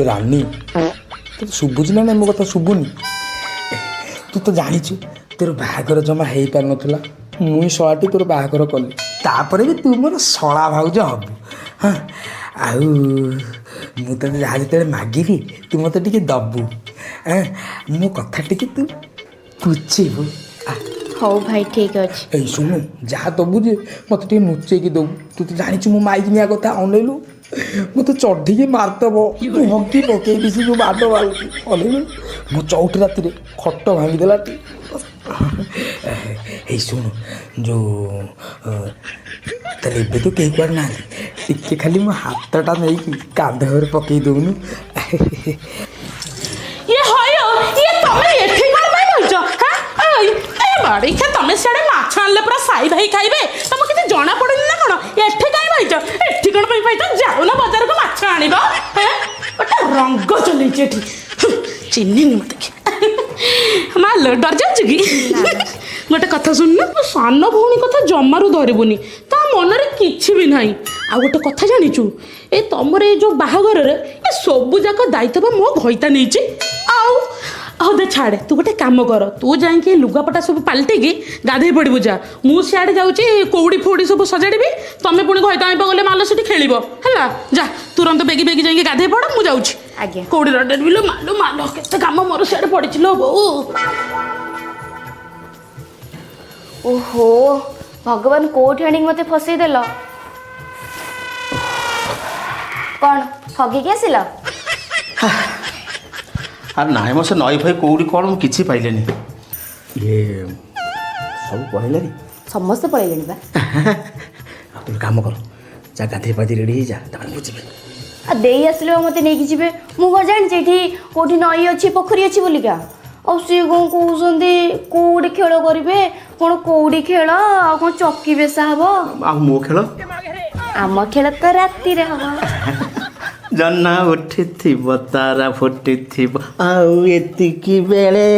ରାନୀ, ତୋତେ ଶୁଭୁଛି ନା ନାଇଁ? ମୋ କଥା ଶୁଭୁନି? ତୁ ତ ଜାଣିଛୁ, ତୋର ବାହାଘର ଜମା ହେଇପାରୁନଥିଲା। ମୁଇଁ ଶଳାଟି ତୋର ବାହାଘର କଲି। ତାପରେ ବି ତୁ ମୋର ଶଳା ଭାଉଜ ହବୁ। ହଁ, ଆଉ ମୁଁ ତୋତେ ଯାହା ଯେତେବେଳେ ମାଗିବି, ତୁ ମୋତେ ଟିକେ ଦବୁ। ମୋ କଥା ଟିକେ ତୁ ବୁଝିବୁ। ହଉ ଭାଇ, ଠିକ ଅଛି। ଏଇ ଶୁଣୁ, ଯାହା ଦବୁ ଯେ ମୋତେ ଟିକେ ନୁଚେଇକି ଦବୁ। ତୁ ତ ଜାଣିଛୁ ମୁଁ ମାଇକିନିଆ କଥା। ଅନେଇଲୁ, ମୋତେ ଚଢ଼ିକି ମାରିଦେବ, ମୁଁ ହଗି ପକେଇବି। ସେ ଯେଉଁ ମାଡ଼ ମାରୁଛି, ଅନେଇଲୁ, ମୋ ଚଉଠି ରାତିରେ ଖଟ ଭାଙ୍ଗିଦେଲା। ଏଇ ଶୁଣୁ, ଯେଉଁ ତାହେଲେ ଏବେ ତ କେହି କୁଆଡ଼େ ନାହାନ୍ତି, ଟିକେ ଖାଲି ମୋ ହାତଟା ନେଇକି କାନ୍ଧ ଘରେ ପକେଇ ଦଉନୁ। ଇଏ ହୟ, ଇଏ ତମେ ଏଠି କ'ଣ ପାଇଁ ବଇଛ? ହାଁ, ଏଇ ଏ ବାଡ଼ିଖା, ତମେ ସିଆଡ଼େ ମାଛ ଆଣିଲେ ପୁରା ସାଇ ଭାଇ ଖାଇବେ। ତମକୁ କିଛି ଜଣା ପଡୁନି ନା କ'ଣ? ଏଠି କାଇଁ ବଇଛ? ଏଠି କ'ଣ ପାଇଁ ବଇଛ? ଯାଉନ ବଜାରକୁ ମାଛ ଆଣିବ। ହେଁ, ଗୋଟେ ରଙ୍ଗ ଚଲେଇଛି ଏଠି। ଚିହ୍ନିନି ମତେ କି? ମାଲୋ, ଡରି ଯାଉଛୁ କି? ଗୋଟେ କଥା ଶୁଣୁନ, ମୋ ସାନ ଭଉଣୀ କଥା ଜମାରୁ ଧରିବୁନି। ତା ମନରେ କିଛି ବି ନାହିଁ। ଆଉ ଗୋଟେ କଥା ଜାଣିଛୁ, ଏ ତମର ଏ ଯୋଉ ବାହାଘରରେ ଏ ସବୁ ଯାକ ଦାୟିତ୍ୱ ବା ମୋ ଘଇତା ନେଇଛି। ଆଉ ହଉ ଦେ, ଛାଡ଼େ। ତୁ ଗୋଟେ କାମ କର, ତୁ ଯାଇକି ଲୁଗାପଟା ସବୁ ପାଲଟିକି ଗାଧେଇ ପଡ଼ିବୁ, ଯା। ମୁଁ ସିଆଡ଼େ ଯାଉଛି, କଉଡ଼ି ଫଉଡ଼ି ସବୁ ସଜାଡ଼ିବି। ତମେ ପୁଣି ଘଇତା ଆଣିବ ଗଲେ ମାଲ ସେଠି ଖେଳିବ। ହେଲା, ଯା, ତୁରନ୍ତ ବେଗି ବେଗି ଯାଇକି ଗାଧେଇ ପଡ଼, ମୁଁ ଯାଉଛି। ଆଜ୍ଞା। କଉଡ଼ି ରଡ଼ାଡ଼ିବି ଲୋ। ମାଲୋ ମାଲୋ, କେତେ କାମ ମୋର ସିଆଡ଼େ ପଡ଼ିଛି ଲୋ ବୋଉ। ଓହୋ ଭଗବାନ, କୋଉଠି ଆଣିକି ମତେ ଫସେଇ ଦେଲ? କ'ଣ ହଗିକି ଆସିଲ? ଆରେ ନାଇଁ ମ, ସେ ନଈ ଫଇ କୋଉଠି କ'ଣ ମୁଁ କିଛି ପାଇଲିନି। ଇଏ ସବୁ ପଳେଇଲେଣି? ସମସ୍ତେ ପଳେଇଲେଣି ବା। ଆଉ ତୁ କାମ କର, ଯା ଗାଧେଇ ପାଧେଇ ରେଡ଼ି ହେଇଯା, ତାପରେ ମୁଁ ଯିବି। ଆଉ ଦେଇ ଆସିଲେ ବା ମତେ ନେଇକି ଯିବେ। ମୁଁ କ'ଣ ଜାଣିଛି ଏଠି କୋଉଠି ନଈ ଅଛି, ପୋଖରୀ ଅଛି ବୋଲିକା? ଆଉ ସିଏ କ'ଣ କହୁଛନ୍ତି, କୋଉ ଗୋଟେ ଖେଳ କରିବେ, କ'ଣ କଉଡ଼ି ଖେଳ, ଆଉ କ'ଣ ଚକି ବେସା ହବ। ଆଉ ମୋ ଖେଳ? ଆମ ଖେଳ ତ ରାତିରେ ହବ। ଜହ୍ନ ଉଠିଥିବ, ତାରା ଫୁଟିଥିବ, ଆଉ ଏତିକି ବେଳେ।